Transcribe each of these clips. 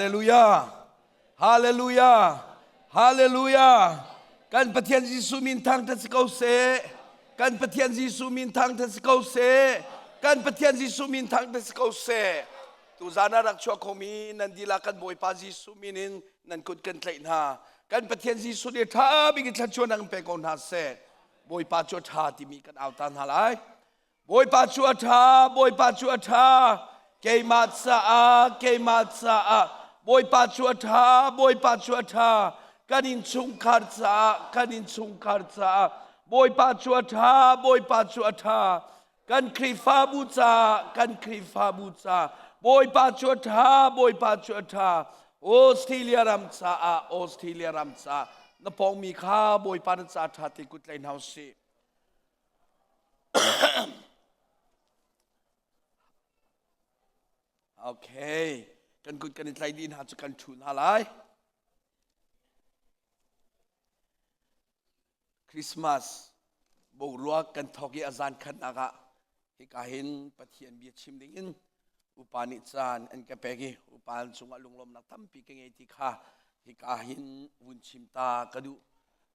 Hallelujah! Hallelujah! Hallelujah! Kan Pathian Jesuh min thangthat si ko seh. Kan Pathian Jesuh min thangthat si ko seh. Kan Pathian Jesuh min thangthat si ko seh. Tuzan ah rak chuak khomi nan dihlak kan Bawipa Jesuh min in nan kut kan tlaih hna. Kan Pathian Jesuh nih ṭha bik in thluachuah nan pe ko hna seh. Bawipa cu a ṭha timi kan au ta hna lai. Bawipa cu a ṭha, Bawipa cu a ṭha, keimah caah, keimah caah, Bawipa cu a ṭha, Bawipa cu a ṭha, kan innchungkhar caah, kan innchungkhar caah, Bawipa cu a ṭha, Bawipa cu a ṭha, kan Khrihfabu caah, kan Khrihfabu caah, Bawipa cu a ṭha, Bawipa cu a ṭha, Australia ram caah, Australia ram caah, na pawngmi kha Bawipa na ca ṭha ti kut tlai hna usih. Okay, kan kut kan i tlai dih hna cu kan ṭhu hna lai. Christmas boruak kan thawk i a zan khatnak ah hika hin Pathian bia chim ding in upa nih caan an ka pek i upa cungah lunglawmnak tampi ka ngei ti kha hika hin vun chim ta ka duh.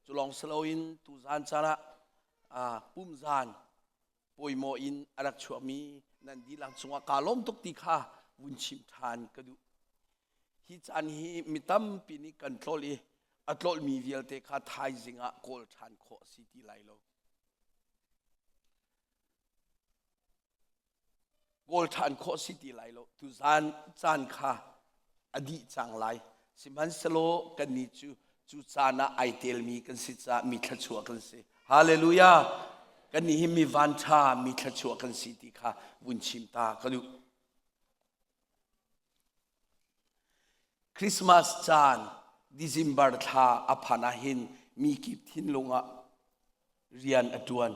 Cu lawng si loin tuzan caan ah pumzan pawimawh in a rak chuakmi nan dihlak cungah kaa lawm tuk ti kha vun chim ṭhan ka duh. Hi caan hi mi tampi nih kan tlolh i a tlolhmi vialte kha thaizing ah kawl ṭhan khawh a si ti lai lo. Kawl ṭhan khawh si ti lai lo. Tuzan caan kha a dih cang lai. Sihmanhsehlaw kannih cu cu caan ah ai telmi kan si caah mi thluachuah kan si. Hallelujah! Kannih hi mi vanṭha, mi thluachuah kan si ti kha vun chim ta ka duh. Christmas caan December thla a phan ahhin mi kip thinlung ah rian a ṭuan.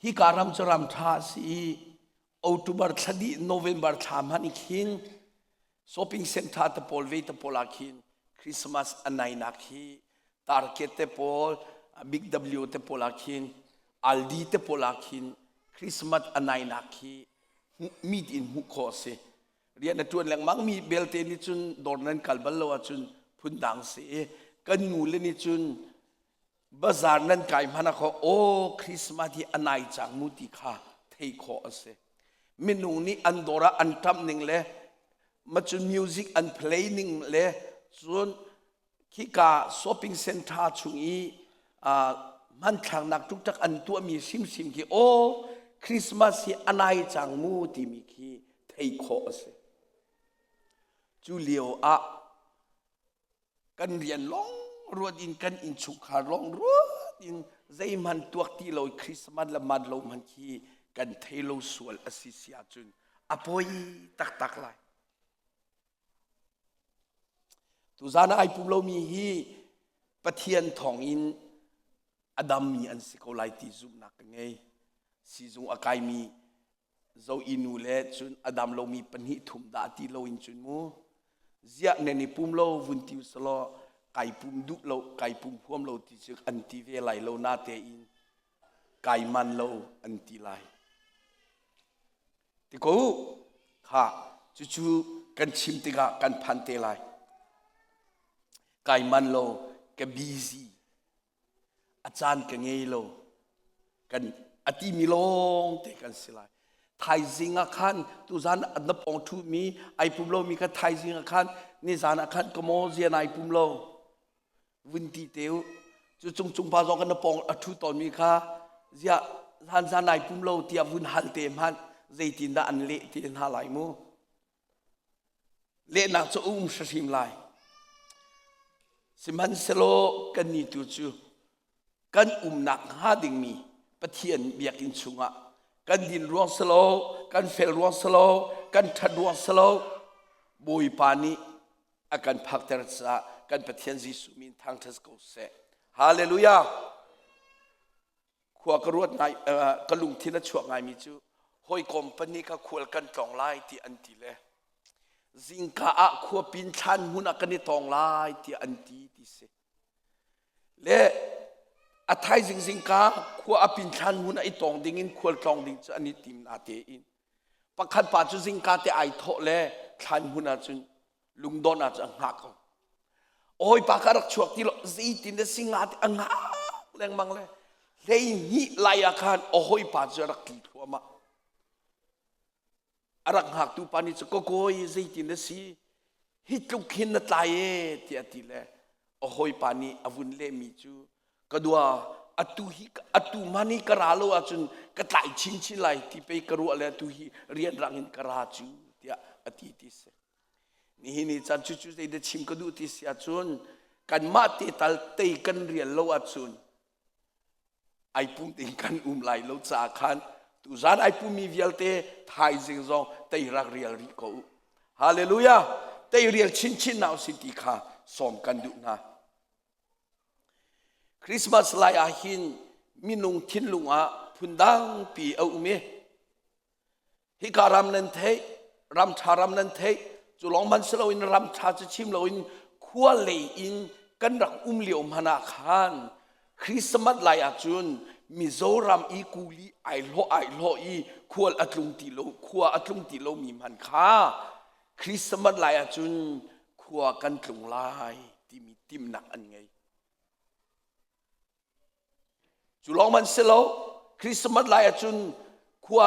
Hika ram cu ram ṭha a si i October thla dih November thla hmanh khin shopping center te pawl ve te pawl ah khin Christmas a nainak hi Target te pawl Big W te pawl ah khin Aldi te pawl ah khin Christmas a nainak hi mi in hmuh khawh a si. Rian a ṭuan lengmang mi belte nih cun dawr nan kal bal lo ahcun phundang si i kan nu le nih cun bazar nan kai hmanh ah kho aw Christmas hi a nai cang mu ti kha thei khawh a si. Minung nih an dawr ah an ṭamh ning le macun music an play ning le cun khika shopping center chung i hmanthlaknak ṭukṭak an tuahmi hrimhrim khi aw Christmas hi a nai cang mu timi khi thei khawh a si. Cu lio ah kan rian lawng ruat in kan innchungkhar lawng ruat in zeihmanh tuak ti lo Christmas le man lo hmanh khi kan thei lo sual a si si ahcun a poi taktak lai. Tuzan ah ai pum lomi hi Pathian thawngin a dammi an si ko lai ti zumhnak ka ngei. Sizung a kaimi zo i nu le cun a dam lomi pahnih thum dah ti loin cun mu ziah nan i pum lo vun ti usalaw kai pum duh lo kai pum huam lo ti cu an ti ve lai lo na tein kai man lo an ti lai. Ti ko kha cucu kan chim tikah kan phan te lai. Kai man lo ka busy a caan ka ngei lo kan a timi lawng te kan si lai. Thaizing ah khan tuzan na pawng ṭhu mi ai pum lomi kha thaizing ah khan nizan ah khan ka maw zian ai pum lo vun ti te u cu cung cung pa zong kan na pawng a ṭhu tawnmi kha ziah zan zan ai pum lo tiah vun hal te hmanh zeitindah an leh te hna lai mu lehnak cu um hrim lai sihmanhsehlaw kannih tu cu kan umnak hnga dingmi Pathian biakinn chungah kan din ruang silo kan fel ruang silo kan ṭhat ruang silo Bawipa nih a kan phakter caah kan Pathian Jesuh min thangṭhat ko seh. Hallelujah! Khua ka ruat ngai ka lungthin a chuak ngaimi cu hawikom pahnih kha khual kan tlawng lai ti an ti le zingka ah khuapin thlan hmun ah kan i tawng lai tiah an ti ti si. Le a thaizing zingka khua a pin thlan hmun ah i tawng ding in khual tlawng ding cu an i tim na tein. Pakhat pa cu zingka te ai thawh le thlan hmun ah cun lungdawn ah cun a hngah ko. Hawipa ka rak chuak ti lo zeitin dah si nga te a ngak lengmang le 12 lai ah khan a hawipa cu a rak tli thluahmah. A rak hngaktu pa nih cu ka kawi zeitin na si hi tluk hin na tlai e tiah a ti le a hawipa nih a vun lehmi cu ka dua atu hi atu hmanh hi ka ra lo ahcun ka tlai chinchin lai ti pei ka ruah le atu hi rianrang in ka ra cu tiah a ti ti si. Nihin ni caan cu cu zeidah chim ka duh ti si ahcun kanmah te tal tei kan rial lo ahcun ai pum ding kan um lai lo caah khan tuzan ai pummi vialte thaizing zong tei rak rial rih ko u. Hallelujah! Tei rial chinchin na usih ti kha sawm kan duh hna. Christmas lai ah hin minung thinlung ah phundangpi a um i Hika ram nan theih, ram ṭha ram nan theih, cu lawng hmanh si loin ram ṭha cu chim loin khua lei in kan rak um lio hmanh ah khan Christmas lai ahcun Mizoram i kuli ai hlawh ai hlawh i khual a tlung ti lo khua a tlung ti lomi hmanh kha Christmas lai ahcun khua kan tlung lai timi timhnak an ngei. Cu lawng man si lo, Christmas lai ahcun khua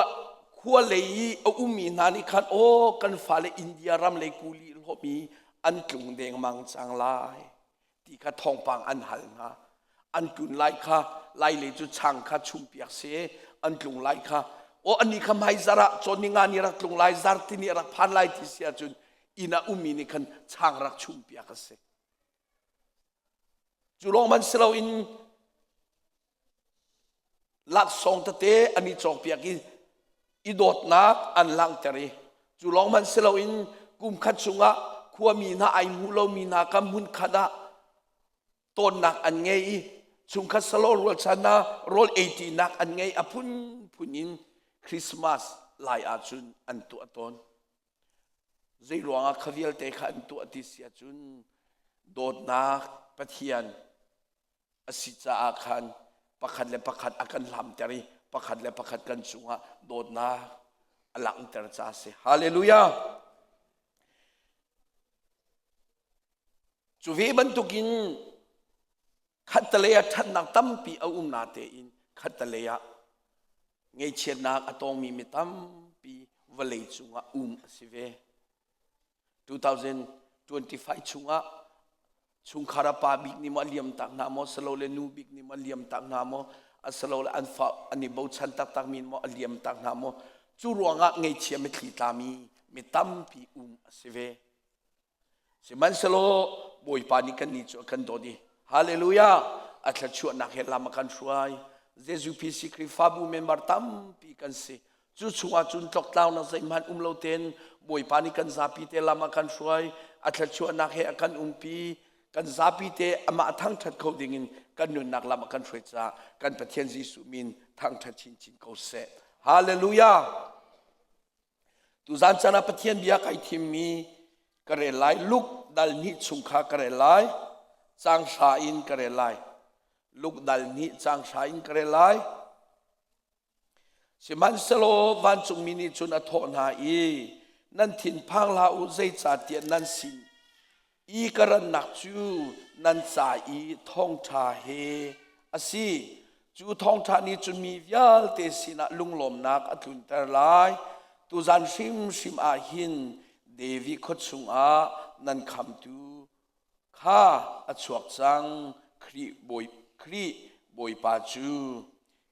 khua lei i a ummi hna nih khan aw kan fale India ram lei kuli hlawmi an tlung dengmang cang lai ti kha thawngpang an hal hna. An tlun lai kha lai lei cu chang kha chumpiak si an tlung lai kha aw ani kha hmaizar ah cawn ni nga ni rak tlung lai zar ti ni rak phan lai ti si ahcun inn ah ummi nih khan chang rak chumpiak a si. Cu lawng man si loin laksawng tete an i cawkpiak i i dawtnak an langhter i cu lawng man si loin kum khat chungah khuami hna ai hmu lomi hna ka hmun khat ah tawnnak an ngei i chungkhat salo rualchan ah rawl ei ṭinak an ngei a phunphun in Christmas lai ahcun an tuah tawn. Zei ruangah kha vialte kha an tuah ti si ahcun dawtnak Pathian a si caah khan pakhat le pakhat a kan hlamter i pakhat le pakhat kan cungah dawtnak a langhter caah a si. Hallelujah! Cu ve bantukin khattalei ah ṭhatnak tampi a um natein khattalei ah ngaihchiatnak a tongmi mi tampi vawlei cungah um a si ve. 2025 chungah chungkhar a pa bik nih maw a liam tak hna maw silole nu bik nih maw a liam tak hna maw asilole an fa an i bochan taktak mi maw a liam tak hna maw cu ruangah ngaihchia mitthli tlami mi tampi um a si ve. Sihmanhsehlaw Bawipa nih kannih cu a kan dawt i Hallelujah a thluachuahnak he lam a kan hruai. Jesuh PC Khrihfabu member tampi kan si. Cu chungah cun tloktlaunak zeihmanh um lo tein Bawipa nih kan zapi te lam a kan hruai. A thluachuahnak he a kan umpi. Kan zapi te amah thangṭhat kho dingin kan nunnak lam a kan hruai caah kan Pathian Jesuh min thangṭhat chinchin ko seh. Hallelujah! Tuzan caan ah Pathian bia kai thimmi ka rel lai. Luke dal hnih chung kha ka rel lai. Caang hra in ka rel lai. Luke dal hnih caang hra in ka rel lai. Sihmanhsehlaw vancungmi nih cun a thawh hna i, nan thinphang hlah u, zeicahtiah nan sin i ka rannak cu nan ca i thawngṭha he a si. Cu thawngṭha nih cun mi vialte sinah lunglawmnak a tlunter lai. Tuzan hrimhrim ah hin David khua chungah nan khamtu kha a chuak cang, Khrih Bawi, Khrih Bawipa cu.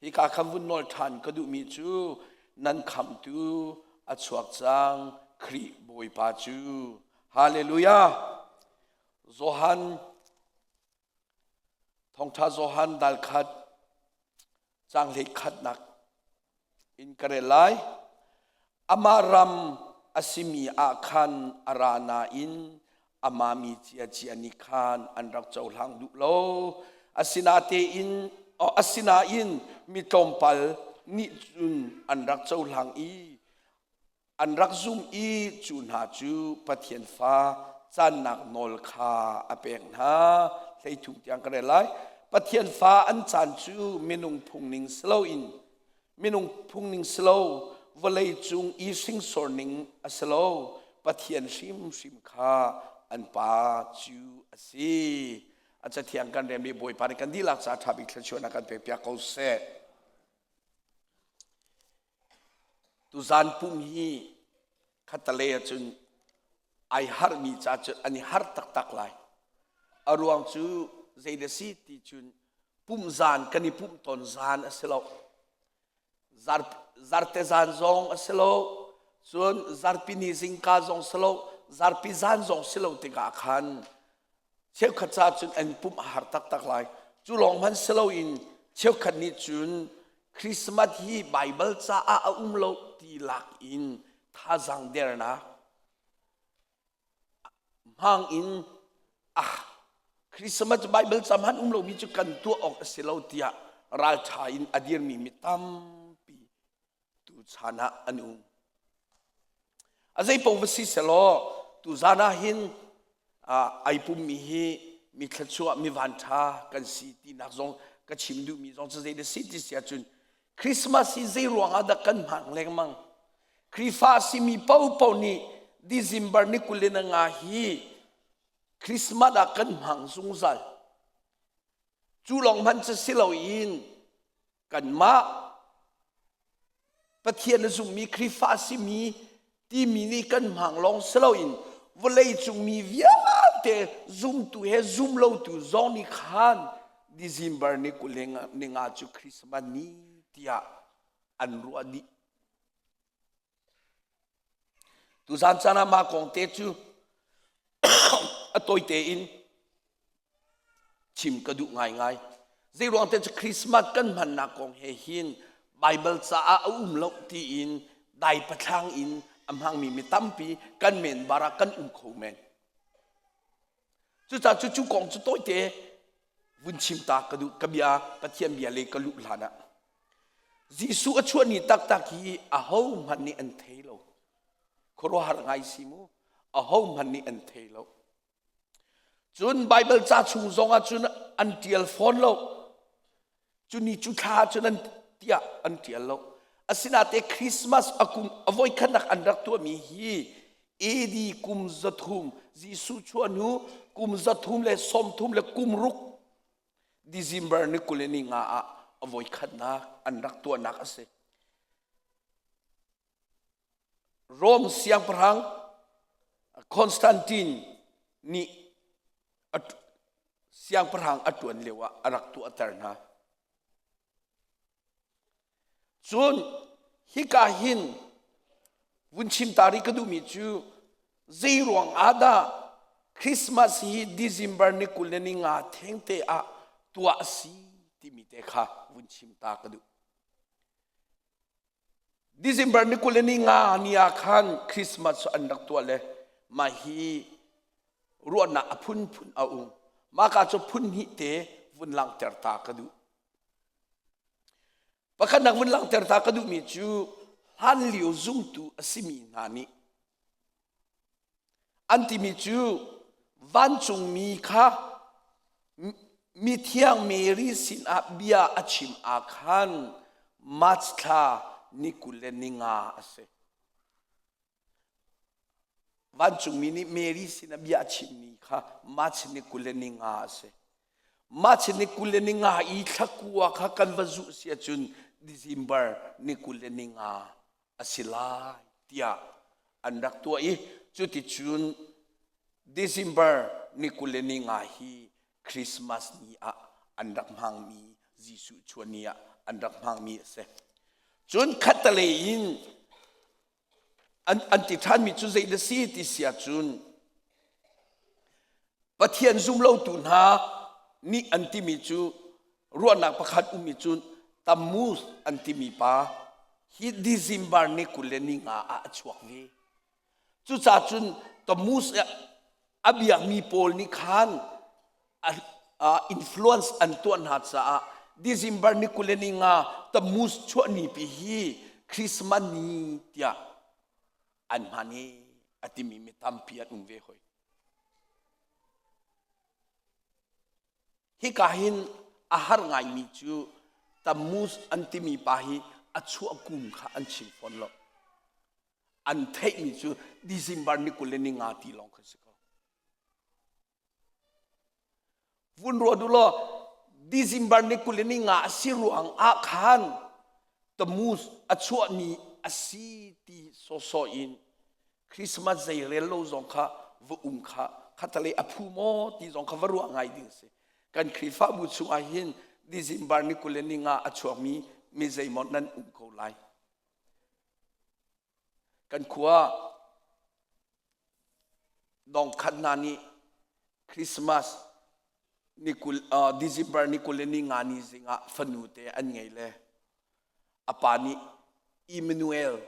Hika khan vun nawl ṭhan ka duhmi cu nan khamtu a chuak cang, Khrih Bawipa cu. Hallelujah! Johan Thawngṭha Johan dal khat caang hlei khatnak in ka rel lai. Amah ram a simi ah khan a ra nain amah mi ciacia nih khan an rak cohlang duh lo. Asinatein asinain mi tlawmpal nih cun an rak cohlang i an rak zumh i cu hna cu Pathian fa cannak nawl kha a pek hna. 13 tiang ka rel lai. Pathian fa an caan cu minung phung ning si loin minung phung ning si lo. Vawlei cung i hringsor ning a si lo. Pathian hrimhrim kha an pa cu a si. A cathiang kan rem i Bawipa nih kan dihlak ca ṭha bik thluachuahnak kan pekpiak ko seh. Tuzan pum hi khattalei ahcun ai harhmi ca cun an i harh taktak lai. A ruang cu zei na si ti cun pumh zan kan i pumh tawn zan a si lo. Zarte zan zong a si lo. Cun zarpi ni zingka zong si lo. Zarpi zan zong si lo tikah khan Cheukhat ca cun an pumh a har taktak lai. Cu lawng hmanh si loin cheukhat nih cun Christmas hi Baibal caah a um lo ti lak in thazaang dernak hmang in ah Christmas cu Baibal ca hmanh um lomi cu kan tuah awk a si lo tiah ralṭha in a dirmi mi tampi tuchan ah an um. A zeipaoh va si selaw tuzan ah hin ai pummi hi mi thluachuah mi vanṭha kan si tinak zong ka chim duhmi zong cu zei na si ti si ahcun Christmas hi zei ruang ah dah kan hmang lengmang Khrihfa simi paohpaoh nih December ni 25 hi Christmas ah kan hmang zungzal cu lawng hmanh cu si loin kanmah Pathian a zummi Khrihfa a simi timi nih kan hmang lawng si loin vawlei cung mi vialte zumtu he zumlotu zong nih khan December ni 25 cu Christmas ni tiah an ruah dih. Tuzan caan ah mah kong te cu a tawite in chim ka duh ngaingai. Zeiruang te cu Christmas kan hmannak kong he hin Bible caah a um lo tiin dai pathlang in a hmangmi mi tampi kan men bar ah kan um kho men. Cucaah cu cu kong cu tawite vun chim ta ka duh ka bia Pathian bia le ka luh hlan ah. Jesuh a chuah ni taktak hi ahohmanh nih an thei lo. Khuaruahhar ngai si mu. Ahohmanh nih an thei lo. Cun Baibal ca chung zong ah cun an ṭial fawn lo. Cu ni cu thla cun an tiah an ṭial lo. Asinain Christmas a kum a voikhatnak an rak tuahmi hi AD kum 300 Jesuh chuah hnu kum 336 December ni 25 ah a voikhatnak an rak tuahnak a si. Rome siangpahrang Constantine nih siangpahrang a ṭuan lio ah a rak tuahter hna. Cun hika hin vun chim ta rih ka duhmi cu zei ruang ah dah Christmas hi December ni 25 thengte ah tuah a si timi te kha vun chim ta ka duh. December ni 25 ni ah khan Christmas an rak tuah le mah hi ruahnak a phunphun a um. Mah ka cu phun hnih te vun langhter ta ka duh. Pakhatnak vun langhter ta ka duhmi cu hlanlio zumtu a simi hna nih an timi cu vancungmi kha mithiang Mary sinah bia a chim ah khan March thla ni 25 a si. Vancungmi nih Mary sinah bia a chimmi kha March ni 25 a si. March ni 25 i thlakua kha kan va zuh si ahcun December ni 25 a si lai tiah an rak tuah i cuticun December ni 25 hi Christmas ni ah an rak hmangmi Jesuh chuan ni ah an rak hmangmi a si. Cun khattelei in An ti ṭhanmi cu zei na si ti si ahcun Pathian zumlotu hna nih an timi cu ruahnak pakhat ummi cu Tammuz an timi pa hi December ni 25 ah a chuak ve. Cucaah cun Tammuz a biakmi pawl nih khan influence an tuah hna caah December ni 25 Tammuz chuah ni pi hi Christmas ni tiah an hman i a timi mi tampi an um ve hoi. Hika hin a har ngaimi cu Tammuz an timi pa hi a chuah kum kha an chim fawn lo. An theihmi cu December ni 25 ti lawng kha si ko. Vun ruat u law December ni 25 a si ruang ah khan Tammuz a chuah ni a si ti sawsawh in Christmas zei rel lo zong kha va um kha khatalei a phu maw ti zong kha va ruah ngai ding si. Kan Khrihfabu chungah hin December ni 25 a chuakmi mi zeimaw nan um ko lai. Kan khua dongkhat hna nih Christmas ni kul uh, December ni 25 ni zing ah fanu te an ngei le a pa nih Emmanuel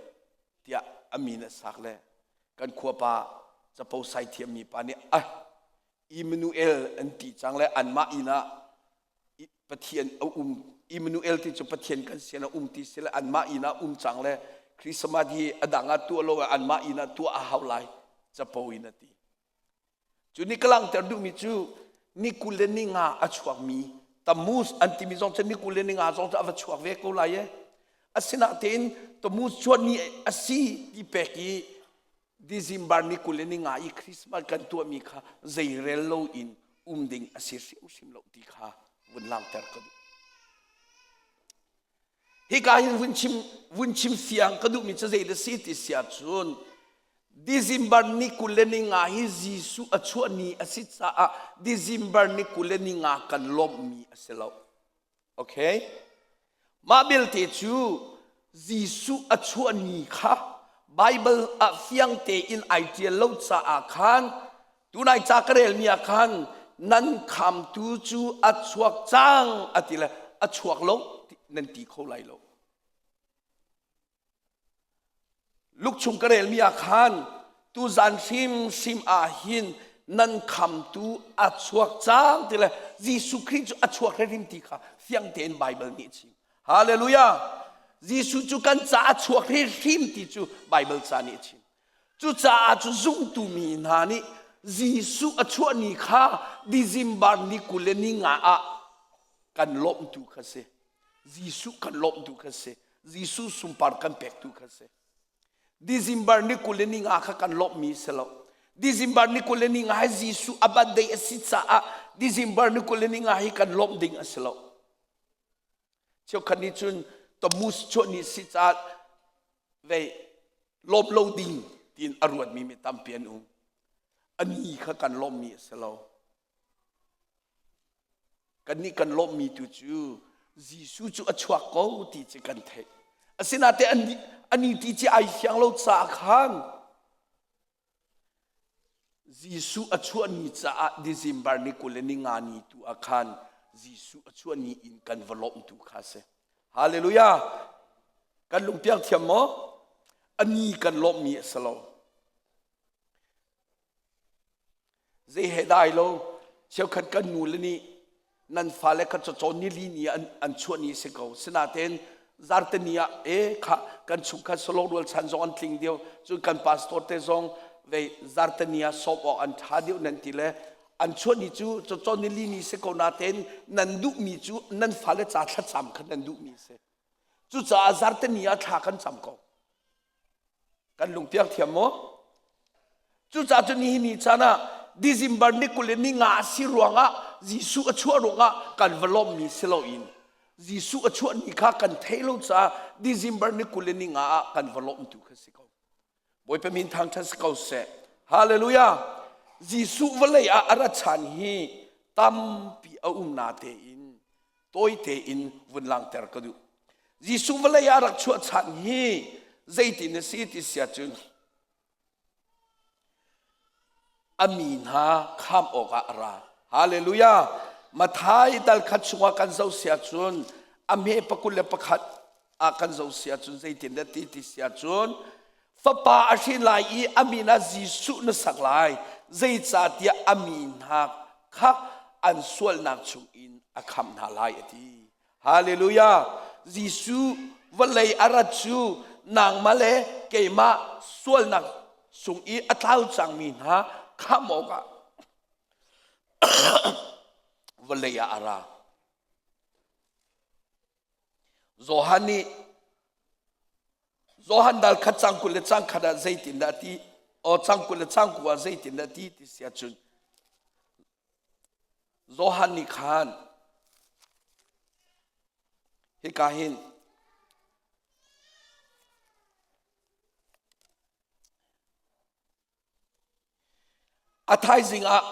tiah a min a sak le kan khua pa capo sai thiammi pa nih ah Emmanuel an ti cang le anmah inn ah Pathian a um Emmanuel ti cu Pathian kan sin a um ti si le anmah inn ah um cang le Christmas hi a dang ah tuah lo anmah inn ah tuah a hau lai capo in a ti. Cu ni ka langhter duhmi cu ni kul le ni nga a chuakmi Tammuz an timi zong cu ni kul le ni nga zong cu a va chuak ve ko lai e. Asinain Tammuz chuah ni a si ti pek i December ni kul le ni nga i Christmas kan tuahmi kha zeirel lo in um ding a si hrimhrim lo ti kha vun langhter ka duh. Hika hin vun chim vun chim fiang ka duhmi cu zei da si ti si ahcun December ni kul le ni nga hi Jesuh a chuah ni a si caah December ni kul le ni nga kan lawmhmi a si lo. Okay? Mah belte cu Jesuh a chuah ni kha Bible ah fiang tein ai ṭial lo caah khan tunai ca ka relmi ah khan nan khamtu cu a chuak cang a ti le a chuak lo nan ti kho lai lo. Luk chung ka relmi ah khan tuzan hrimhrim ah hin nan khamtu a chuak cang ti le Jesuh Khrih cu a chuak hrimhrim ti kha fiang tein Baibal nih a chim. Hallelujah! Jesuh cu kan caah a chuak hrimhrim ti cu Baibal ca nih a chim. Cucaah cu zumtu mi hna nih Jesuh a chuah ni kha December ni 20 le ni nga ah kan lawmhtu kha si. Jesuh kan lawmhtu kha si. Jesuh sunpar kan pektu kha si. December ni 20 le ni nga kha kan lawmhmi si lo. December ni 20 le ni nga hi Jesuh a birthday a si caah December ni 20 le ni nga hi kan lawmh ding a si lo. Cheukhat nih cun Tammuz chuah ni si caah vei lawm lo ding tiin a ruatmi mi tampi an um. A ni kha kan lawmhmi a si lo. Kannih kan lawmhmi tu cu Jesuh cu a chuak ko ti cu kan theih. Asinain an ani ti ci ai fiang lo caah khan Jesuh a chuah ni caah December ni 20 le ni nga ni tu ah khan Jesuh a chuah ni in kan va lawmh tu kha si. Hallelujah! Kan lungpiang thiam maw? A ni kan lawmhmi a si lo. Zei he dai lo cheukhat kan nu le nih nan fale kha cacawn nili ni an an chuah ni si ko sinain zarteni ah e kha kan chungkhat solo rual chan zong an tling deuh cun kan pastor te zong vei zarteni ah sawm awk an ṭha deuh nan ti le an chuah ni cu cacawn nili ni si ko natein nan duhmi cu nan fale ca thlacam kha nan duhmi si cucaah zarteni ah thla kan cam ko Kan lungpiang thiam maw? Cucaah cun nihin ni caan ah December ni 20 le ni nga a si ruangah Jesuh a chuah ruangah kan va lawmmi si loin Jesuh a chuah ni kha kan theih lo caah December ni 20 le ni nga ah kan va lawmtu kha si ko. Bawipa min thangṭhat si ko seh. Hallelujah! Jesuh vawlei ah a rat chan hi tampi a um na tein tawi tein vun langhter ka duh. Jesuh vawlei ah rak chuah chan hi zeitin a si ti sia cun a mi hna kham awkah a ra. Hallelujah! Mathai dal khat chungah kan zoh sia cun a hme pakul le pakhat ah kan zoh sia cun zeitin dah ti ti sia cun fapa a hrin lai i a min ah Jesuh na sak lai zeicahtiah a mi hna kha an sualnak chungin a khamh hna lai a ti. Hallelujah! Jesuh vawlei a rat cu nangmah le keimah sualnak chung i a tlau cangmi hna khamh awkah vawlei ah a ra. Johan nih Johan dal khat cang 20 le cang khat ah zeitindah a ti o cang 20 le cang ku ah zeitindah a ti ti si ahcun Johan nih khan hika hin A thaizing ah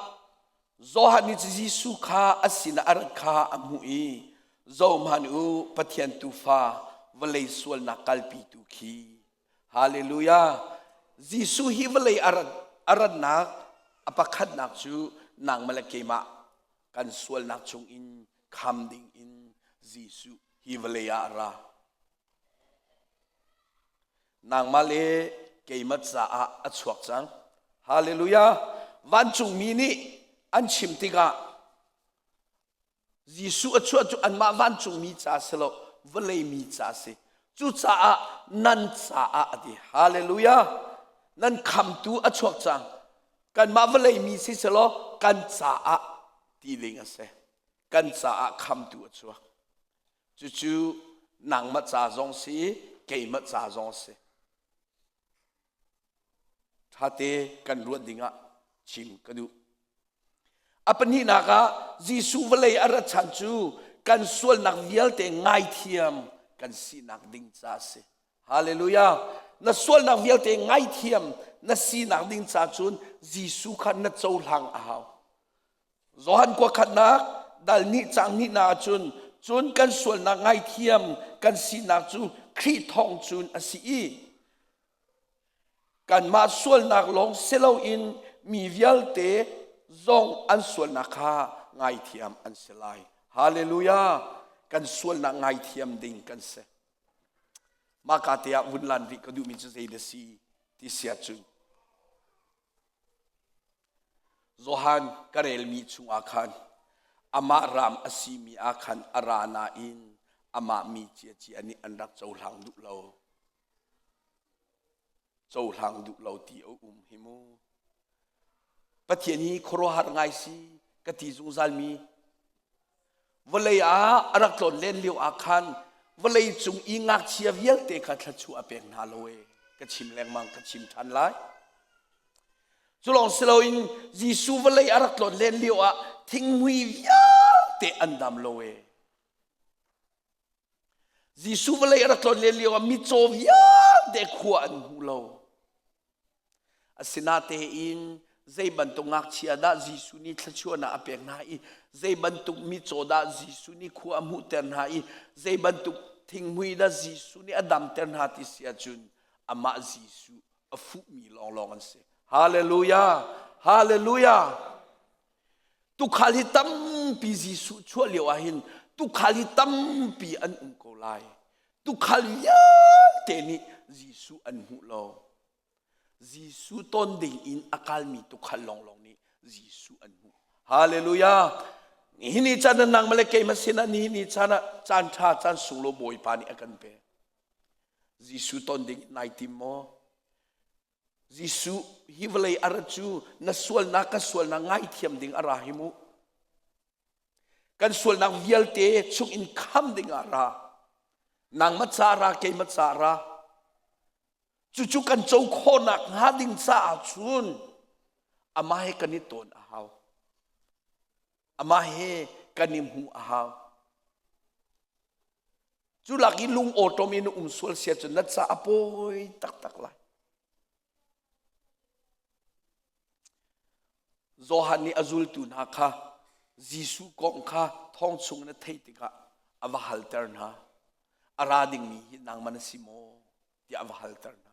Johan nih Jesuh kha a sinah a rat kha a hmuh i zohhmanh u Pathian Tuufa vawlei sualnak kalpitu khi. Hallelujah! Jesuh hi vawlei a rat a ratnak a pakhatnak cu nangmah le keimah kan sualnak chungin kham dingin Jesuh hi vawlei ah a ra. Nangmah le keimah caah a chuak cang. Hallelujah! Vancungmi nih an chim tikah Jesuh a chuah cu anmah vancungmi ca si lo, vawlei mi ca si. Cucaah nan caah a ti. Hallelujah! Nan khamtu a chuak cang. Kanmah vawlei mi si selaw kan caah ti ding a si. Kan caah khamtu a chuak. Cucu nangmah ca zong si, keimah ca zong si. Ṭhate kan ruat dingah chim ka duh. A pahnihnak ah Jesuh vawlei a rat chan cu kan sualnak vialte ngaithiam kan sinak ding ca a si. Hallelujah. Na sualnak vialte ngaithiam na sinak ding ca cun Jesuh kha na cohlang a hau. Johan kua khatnak dal nih cang nih na ahcun cun kan sualnak ngaithiam kan sinak cu Khrih thawng cun a si i kanmah sualnak lawng si loin mi vialte zong an sualnak kha ngaithiam an si lai. Hallelujah! Kan sualnak ngaithiam ding kan si. Mah ka te ah vun lan rih ka duhmi cu zei dah si ti sia cun Johan ka relmi chungah khan amah ram a simi ah khan a ra nain amah mi ciacia nih an rak cohlang duh lo. Cohlang duh lo ti a um hi mu. Pathian hi khuaruahhar ngai si ka ti zungzalmi Vawlei ah a rak tlawn len lio ah khan vawlei cung i ngakchia vialte kha thluachuah a pek hna lo e. Ka chim lengmang, ka chim ṭhan lai. Cu lawng si loin Jesuh vawlei a rak tlawn len lio ah thinghmui vialte an dam lo e. Jesuh vawlei a rak tlawn len lio ah mitcaw vialte khua an hmu lo. Asinatein zei bantuk ngakchia dah Jesuh nih thluachuahnak a pek hna i zei bantuk mitcaw dah Jesuh nih khua a hmuhter hna i zei bantuk thinghmui dah Jesuh nih a damter hna ti si ahcun amah Jesuh a fuhmi lawnglawng an si. Hallelujah! Hallelujah! Tukhal hi tampi Jesuh chuah lio ah hin tukhal hi tampi an um ko lai. Tukhal vialte nih Jesuh an hmuh lo. Jesuh ton ding in a kalmi tukhal lawnglawng nih Jesuh an hmuh. Hallelujah! Nihin ni caan ah nangmah le keimah sinah nihin ni caan ah caan ṭha caan sunglaw Bawipa nih a kan pek. Jesuh ton ding nai tim maw? Jesuh hi vawlei a rat cu na sualnak ka sualnak ngaithiam ding a ra hi mu. Kan sualnak vialte chung in kham ding ah ra. Nangmah ca ra keimah ca ra. Cucu kan co khawhnak hnga ding caah cun amah he kan i tawn a hau. Amah he kan i hmuh a hau. Cu lak i lung awṭawm in um sual sia cun na ca a pawi taktak lai. Johan nih a zultu hna kha Jesuh kong kha thong chung in a theih tikah a va halter hna. A ra dingmi hi nangmah na si maw? tiah a va halter hna.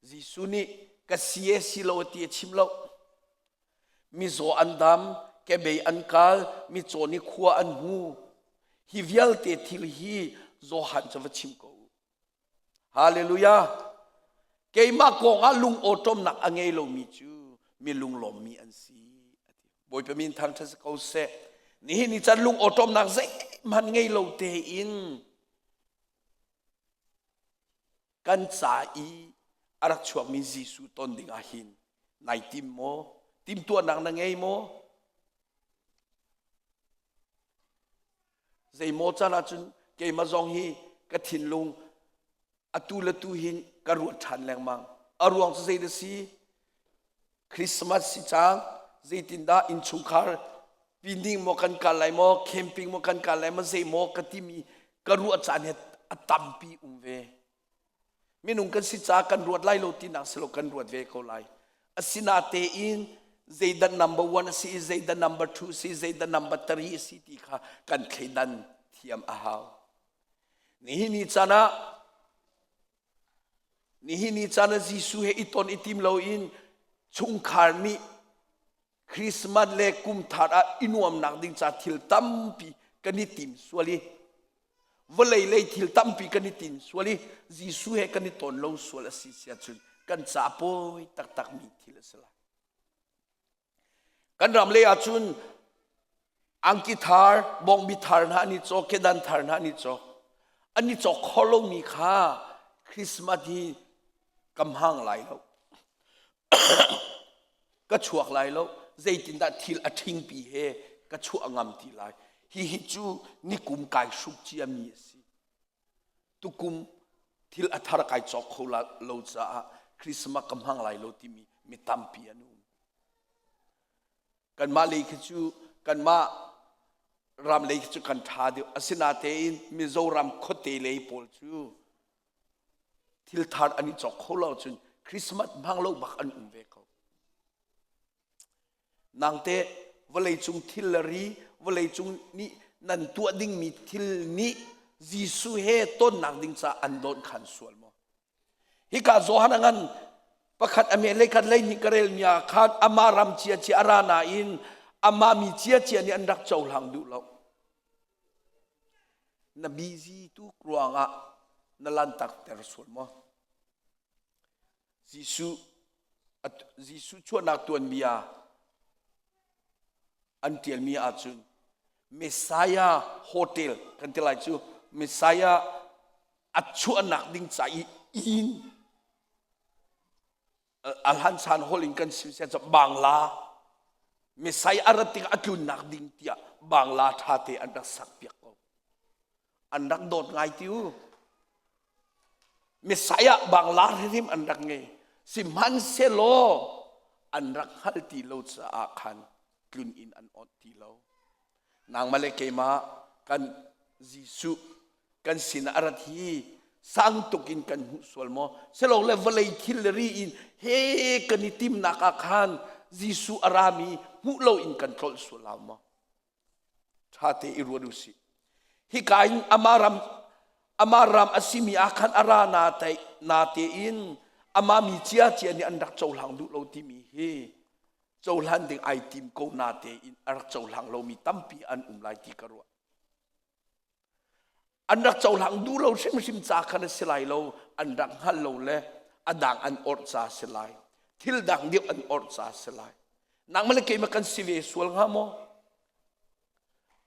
Jesuh nih ka si e si lo ti a chim lo. Mizaw an dam, kebei an kal, mitcaw nih khua an hmu. Hi vialte thil hi Johan cu va chim ko u. Hallelujah! Keimah kong ah lung awṭawmnak a ngei lomi cu mi lunglawmmi an si. Bawipa min thangṭhat si ko seh. Nihin ni caan lung awṭawmnak zeihmanh ngei lo tein kan ca i a rak chuakmi Jesuh ton ding ah hin nai tim maw? Timtuahnak na ngei maw? Zeimaw caan ahcun keimah zong hi ka thinlung. Atu le tu hin ka ruat ṭhan lengmang. A ruang cu zei da si? Christmas si cang, zeitindah innchungkhar pining maw kan kal lai maw, camping maw kan kal lai maw, zei maw ka timi ka ruah caan hi a tampi um ve. Minung kan si caah kan ruat lai lo tinak si lo kan ruat ve ko lai. Asinatein zeidah number one a si i zeidah number two a si, zeidah number three a si ti kha kan thleidan thiam a hau. Nihin ni caan ah nihin ni caan ah Jesuh he i ton i tim loin chungkhar nih Christmas le kum thar ah i nuamnak ding ca thil tampi kan i tim sual i vawlei lei thil tampi kan i tim sual i Jesuh he kan i ton lo sual a si sia cun kan ca pawi taktak mi thil a si lai. Kan ram lei ahcun angki thar, bawngbi thar hna an i cawk, kedan thar hna an i cawk. An i cawk kho lomi kha Christmas hi ka hmang lai lo. ka chuak lai lo. Zeitindah thil a ṭhingpi he ka chuah ngam ti lai. Hihi cu nikum kai hruk ciami a si. Tukum thil a thar kai cawk kho lo caah Christmas ka hmang lai lo timi mi tampi an um. Kanmah lei khi cu kanmah ram lei khi cu kan ṭha deuh. Asinatein Mizoram khuate lei pawl cu thil thar an i cawk kho lo cun Christmas hmang lo bak an um ve ko. Nangteh vawleicung thil le ri, vawleicung nih nan tuah dingmi thil nih Jesuh he tonnak ding caah an dawnkhan sual maw? Hika Johan a ngan pakhat a me leikhat leihnih ka relmi ah khan amah ram ciacia a ra nain amah mi ciacia nih an rak cohlang duh lo. Na busy tuk ruangah na lantakter sual maw? Jesuh Jesuh chuahnak tuanbia an ṭialmi ahcun Messiah hotel kan ti lai cu Messiah a chuahnak ding ca i inn a hlan hol in kan sim sia Bangla Messiah a rat tikah a tlunnak ding tiah Bangla ṭha te an rak sak piak ko an rak dawt ngai ti u Messiah bangla hrim an rak ngei sihmanhsehlaw an rak hngal ti lo caah khan tlun in an awt ti lo nangmah le keimah kan Jesuh kan sinah a rat hi sang tuk in kan hmuh sual maw silo le vawlei thil le ri in he kan i timnak ah khan Jesuh a rami hmuh lo in kan tlolh sual hau maw Ṭhate i ruat u sih. Hika in amah ram amah ram a simi ah khan a ra na te na tein amah mi ciacia nih an rak cohlang duh lo timi hi cohlan ding ai tim ko na tein a rak cohlang lomi tampi an um lai ti ka ruah. An rak cohlang duh lo hrimhrim ca khan a si lai lo, an rak hngal lo le a dang an orh ca a si lai. Thil dang deuh an orh ca a si lai. Nangmah le keimah kan si ve sual hnga maw?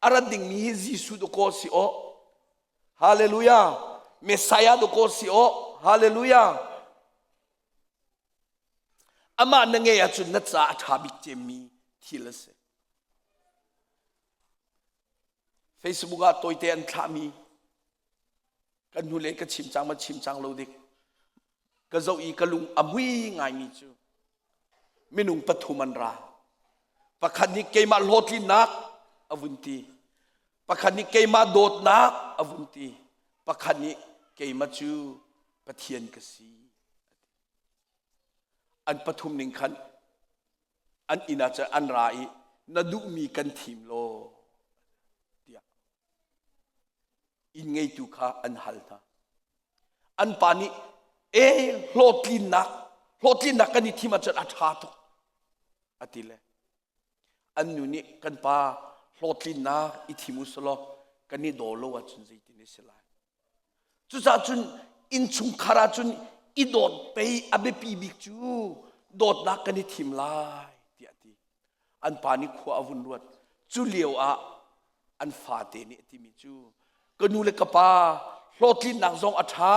A rat dingmi hi Jesuh dakaw si aw. Hallelujah. Messiah dakaw si aw. Hallelujah. Amah na ngei ahcun na ca a ṭha bik cemmi thil a si. Facebook ah tawite an thlahmi kan hnulei ka chim cang ma chim cang lo dik ka zoh i ka lung a mui ngaimi cu minung pathum an ra pakhat nih keimah hlawhtlinnak a vun ti pakhat nih keimah dawtnak a vun ti pakhat nih keimah cu Pathian ka si an pathum ning khan an inn ah cun an ra i na duhmi kan thim law tiah inn ngeitu kha an hal hna. An pa nih e hlawhtlinnak hlawhtlinnak kan i thim ahcun a ṭha tuk a ti le an nu nih kan pa hlawhtlinnak i thim u selaw kan i daw lo ahcun zeitin a si lai Cucaah cun innchungkhar ah cun i dawt pei a biapi bik cu dawtnak kan i thim lai tiah a ti. An pa nih khua a vun ruat. Cu lio ah an fate nih a timi cu ka nu le ka pa hlawhtlinnak zong a ṭha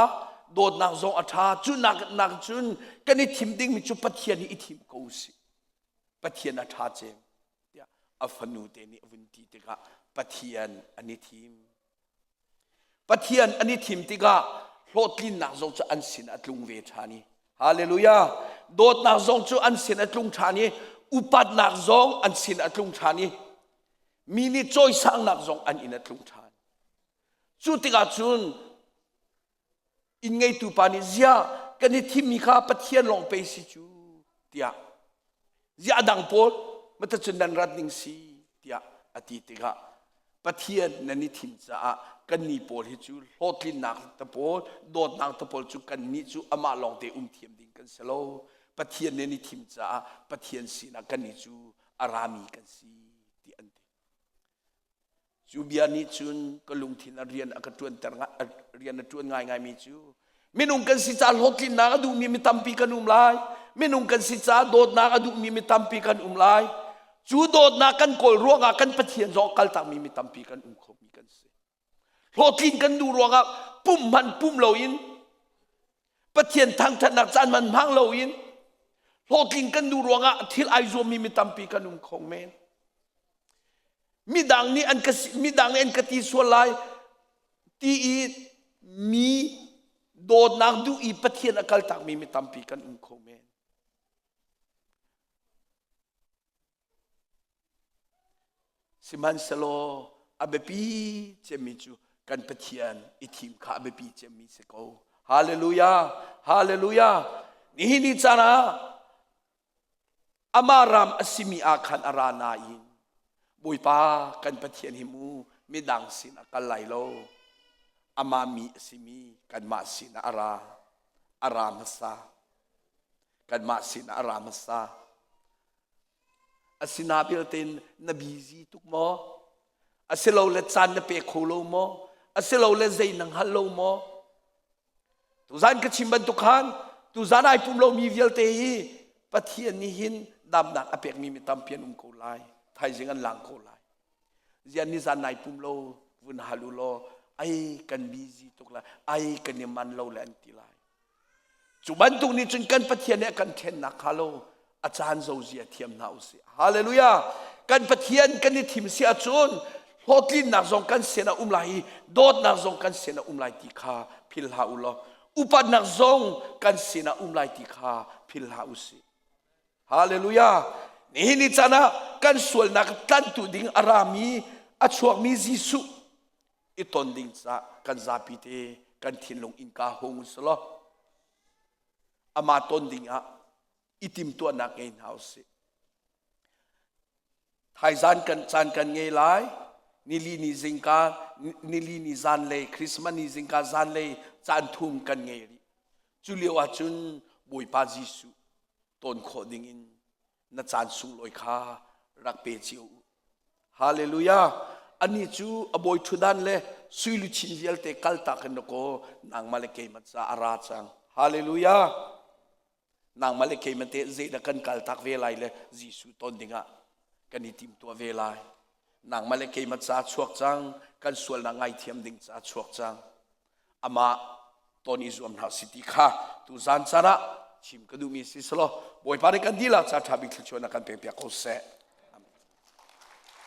dawtnak zong a ṭha cu nak nak cun kan i thim dingmi cu Pathian hi i thim ko usih. Pathian a ṭha cem tiah a fanu te nih a vun ti tikah Pathian an i thim. Pathian an i thim tikah Hlawhtlinnak zong cu an sin a tlung ve ṭhan i Hallelujah! Dawtnak zong cu an sin a tlung ṭhan i upatnak zong an sin a tlung ṭhan i mi nih cawisangnak zong an inn a tlung ṭhan. Cu tikah cun inn ngeitu pa nih ziah kan i thimmi kha Pathian lawng pei si cu tiah ziah a dang pawl matacun nan rat ning si tiah a ti tikah Pathian nan i thim caah kannih pawl hi cu hlawhtlinnak te pawl dawtnak te pawl cu kannih cu amah lawngte um thiam ding kan si lo Pathian nan i thim caah Pathian sinah kannih cu a rami kan si ti an ti Cu bia nih cun ka lungthin a rian a ka ṭuanter rian a ṭuan ngaingaimi cu minung kan si caah hlawhtlinnak a duhmi mi tampi kan um lai. Minung kan si caah dawtnak a duhmi mi tampi kan um lai. Cu dawtnak kan kawl ruangah kan Pathian zong kaltakmi mi tampi kan um khomi kan si. Hlawhtlin kan duh ruangah pum hman pum loin Pathian thangṭhatnak caan man hmang loin hlawhtling kan duh ruangah thil ai zuammi mi tampi kan um kho men. Midang nih an ka midang nih an ka ti sual lai ti i mi dawtnak duh i Pathian a kaltakmi mi tampi kan um kho men. Sihmanhsehlaw a biapi cemmi cu kan Pathian i thim kha a biapi cemmi si ko. Hallelujah! Hallelujah! Nihin ni caan ah Amah ram a simi ah khan a ra nain Bawipa kan Pathian hi mu midang sin a kal lai lo. Amah mi a simi kanmah sin ah a ra. A ra hmasa. Kanmah sin ah a ra hmasa. Asina belte na busy tuk maw? Asilole caan na pe kho lo maw? Asilole zei na hngal lo maw? Tuzan ka chim bantuk khan tuzan ai pum lomi vialte hi Pathian nih hin damnak a pekmi mi tampi an um ko lai. Thaizing an lang ko lai. Zian ni zan nai pum lo vun hal u law ai kan busy tuk lai ai kan i man lo le an ti lai. Cu bantuk nih cun kan Pathian nih a kan ṭhennak kha lo a caan zozia thiam hna usih. Hallelujah! Kan Pathian kan i thim si ahcun hlawhtlinnak zong kan sin ah um lai i dawtnak zong kan sin ah um lai ti kha philh hlah u law upatnak zong kan sin ah um lai ti kha philh hlah usih. Hallelujah! Nihin ni caan ah kan sualnak tlantu ding a rami a chuakmi Jesuh i ton ding caah kan zapi te kan thinlung innka hung selaw amah ton ding ah i timtuahnak ngei hna usih. Thaizan kan caan kan ngei lai. Nili ni zingka nili ni zanlei Christmas ni zingka zanlei caan thum kan ngei rih. Cu lio ahcun Bawipa Jesuh ton khawh ding in na caan sunglawi kha rak pe cio u. Hallelujah! Ani cu a bawi ṭhutdan le sui luchin vialte kaltak in kaw nangmah le keimah ca a ra cang. Hallelujah! Nangmah le keimah te zeidah kan kaltak ve lai le Jesuh ton dingah kan i timtuah ve lai. Nangmah le keimah ca chuak cang, kan sualnak ngaithiam ding ca chuak cang. Amah ton i zuam hna si ti kha tu zan caan ah chim ka duhmi si selaw Bawipa nih kan dihlak ca ṭha bik thluachuahnak kan pek piak ko seh.